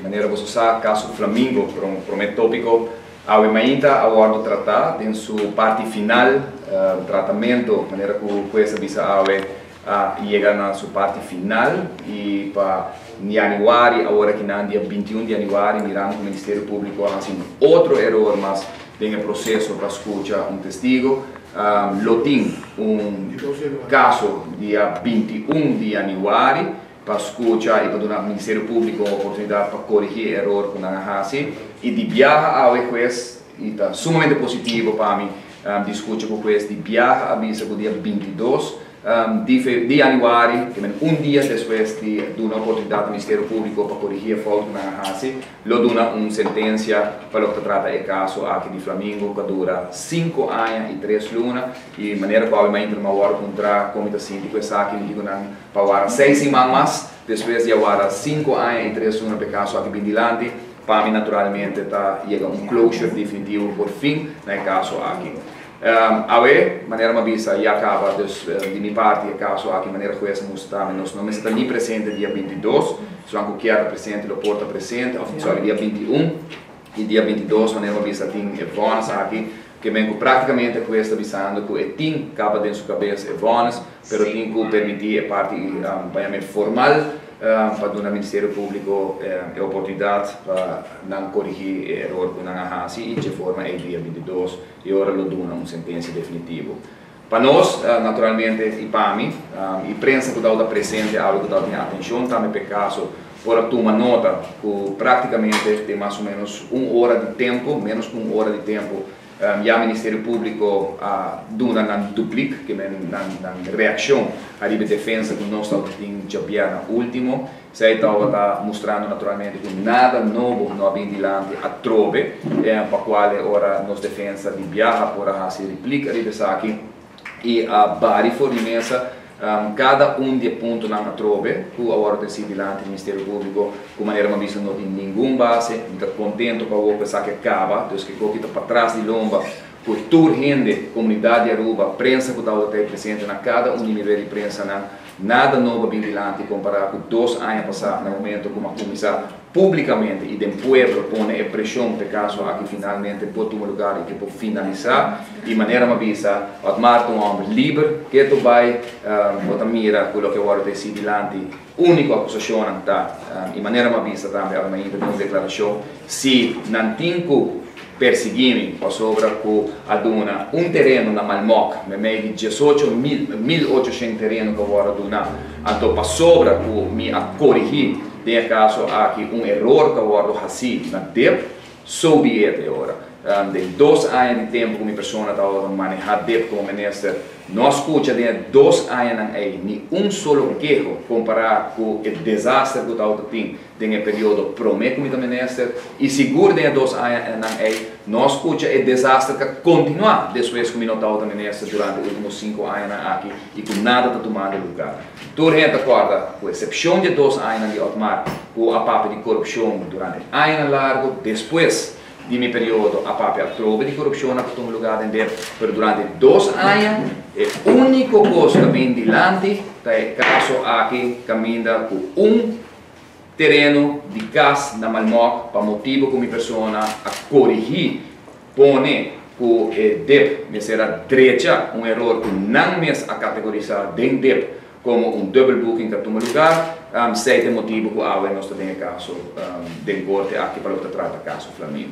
Manera boso sa, caso Flamingo, prome topico, awe mainta a wordo trata den su parti final, tratamento, manera cu hues a bisa awe, a yega na su parti final y pa januari, awor aki nan dia 21 di januari, mirando cu Ministerio Publico a haci un otro eror mas den e proceso pa scucha un testigo, lo tin un caso dia 21 di januari pa scucha y pa duna Ministerio Publico un oportunidad pa corigi e eror cu nan a haci. Y di biaha awe hues, y ta sumamente positivo pa mi di scucha cu hues di biaha a bisa cu dia 22 di januari, ke men un dia despues di duna oportunidad na Ministerio Publico pa corigi e fout cu nan a haci, lo duna un sentencia pa loke ta trata e caso aki di Flamingo cu a dura 5 aña y 3 luna. Y manera cu awe mainta mi a worde puntra con mi ta sinti cu esaki, mi di cu nan pa wara 6 siman mas despues di a wara 5 aña y 3 luna pa e caso aki bin dilanti, pa mi naturalmente ta yega un closure definitivo por fin na e caso aki. Awe, manera mi a bisa, ya caba, dus di mi parti e caso aki manera hues a mustra tambe, nos no mester ta ni presente dia 22, esun cu kier ta presente lo por ta presente, of sorry, dia 21 y dia 22 manera mi a bisa tin e vonnis aki, ke men cu practicamente hues ta bisando cu e tin caba den su cabes e vonnis, pero tin cu permiti e parti bayame formal pa duna Ministerio Publico e oportunidad pa nan corigi e eror cu nan a haci y dje forma ey dia 22 y ora lo duna un sentencia definitivo. Pa nos, naturalmente, y pa mi, y prensa cu tabata presente awe cu tabatin atencion tambe p'e caso, por a tuma nota cu practicamente den mas o menos un ora di tempo, menos cu un ora di tempo, ya Ministerio Publico a duna nan duplic, ke men nan reaccion ariba e defensa cu nos tabatin djabièrnè ultimo. Esei tabata mustrando naturalmente cu nada nobo no a bin dilanti atrobe, pa cual e ora nos defensa di biaha por a haci replic ariba esaki y a bari for di mesa cada un di e puntonan atrobe cu a wordo treci dilanti Ministerio Publico cu manera mi a bisa no tin ningun base. Mi ta contento pa awor cu esaki a caba, dus ke koki ta patras di lomba cu tur hende, comunidad di Aruba, prensa cu tabata ei presente na cada un di mi red di prensanan. Nada nobo a bin dilanti kompará ku 2 aña pasá na momento ku mi a kuminsá públikamente i den pueblo pone e preshon p'e kaso aki finalmente por tuma lugar i ke por finalisá. I manera mi a bisa, Otmar ta un hòmber liber, ke tur bai bo ta mira ku loke wòrdu ta hesí dilanti úniko akusashonnan ta i manera mi a bisa tambe awe mainta den un deklarashon, si nan tin ku persiguí mi pasobra ku a duna un tereno na Malmok meimei di 18 mil, 1800 tereno ku a wòrdu duná, anto pasobra ku mi a korigí den e kaso aki un eror ku a wòrdu hasí na dip, so be it e ora. Den 2 aña di tempu ku mi persona tabata manehá dip komo minister, no a skucha den e 2 añanan ei ni un solo keho kompará ku e desaster ku tabata tin den e periodo promé ku mi ta minister, i sigur den e 2 añanan ei no a skucha e desaster ku a kontinuá despues ku mi no tabata minister durante e último 5 añanan aki i ku nada ta tumando lugá. Tur hende ta kòrda, ku eksepshon di e 2 añanan di Otmar, ku a papia di korupshon durante añanan largu despues di mi periodo a papia atrobe di korupshon a tuma lugá den dep, pero durante 2 aña e úniko kos ku a bin dilanti ta e kaso aki kaminda ku un tereno di kas na Malmok pa motibu ku mi persona a korigí pone ku e dep mester a drecha un eror ku nan mes a kategorisá den dep komo un dubbel booking ku a tuma lugá, esei ta e motibu ku awe nos ta den e kaso den korte aki pa loke ta trata kaso Flamingo.